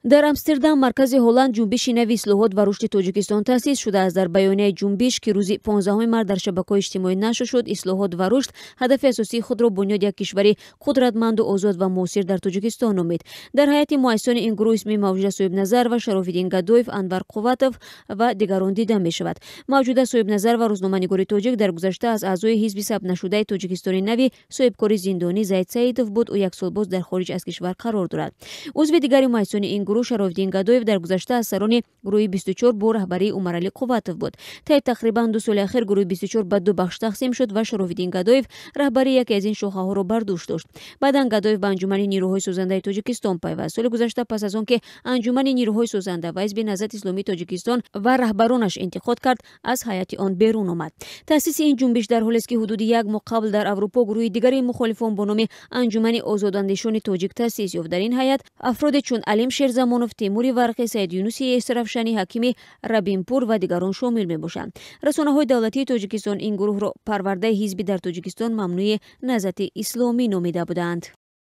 Дар Амстердам, маркази Ҳолланд, Ҷунбиши нави ислоҳот ва рушди Тоҷикистон таъсис шудааст. Дар баёнияи ҷунбиш, ки рӯзи 15 март дар шабакаҳои иҷтимоӣ нашр шуд, ислоҳот ва рушд ҳадафи асосии худро бунёди як кишвари қудратманду озод ва муосир дар Тоҷикистон номид. Дар ҳайати муассисони ин гурӯҳ исми Мавҷуда Соҳибназар ва Шарофиддин Гадоев, Анвар Қувватов ва дигарон дида мешавад. Мавҷуда Соҳибназар ва рӯзноманигори тоҷик дар гузашта аз аъзои ҳизби сабтнашудаи Тоҷикистони нави соҳибкори зиндонӣ Зайд Саидов буд. Ӯ як сол боз дар хориҷ аз кишвар қарор дорад. Узви дигари муассисони ин гурӯҳ, Шарофиддин Гадоев, дар гузашта аз сарони гурӯҳи 24 бо раҳбарии Умаралӣ Қувватов буд. Таи тақрибан 2 соли ахир гурӯҳи 24 ба ду бахш тақсим шуд ва Шарофиддин Гадоев раҳбарии яке аз ин шохаҳоро бар дӯш дошт. Баъдан Гадоев ба Анҷумани нирӯҳои созандаи Тоҷикистон пайваст. Соли гузашта, пас аз он ки Анҷумани нирӯҳои созанда ва Ҳизби Наҳзати Исломии Тоҷикистон ва раҳбаронаш интиқод кард, аз ҳайати он берун омад. Таъсиси ин ҷунбиш дар ҳолест, ки ҳудуди як моҳ қабл дар Аврупо гурӯҳи дигари мухолифон бо номи Анҷумани озодандешони тоҷик таъсис ёфт. Дар ин ҳайат афроде чун Алим Шерзамонов, Темури Варқӣ, Саид Юнуси Эстарафшанӣ, Ҳакими Рабимпур ва дигарон шомил мебошанд. Расонаҳои давлатии Тоҷикистон ин гурӯҳро парвардаи ҳизби дар Тоҷикистон мамнӯи Наҳзати Исломӣ номида буданд.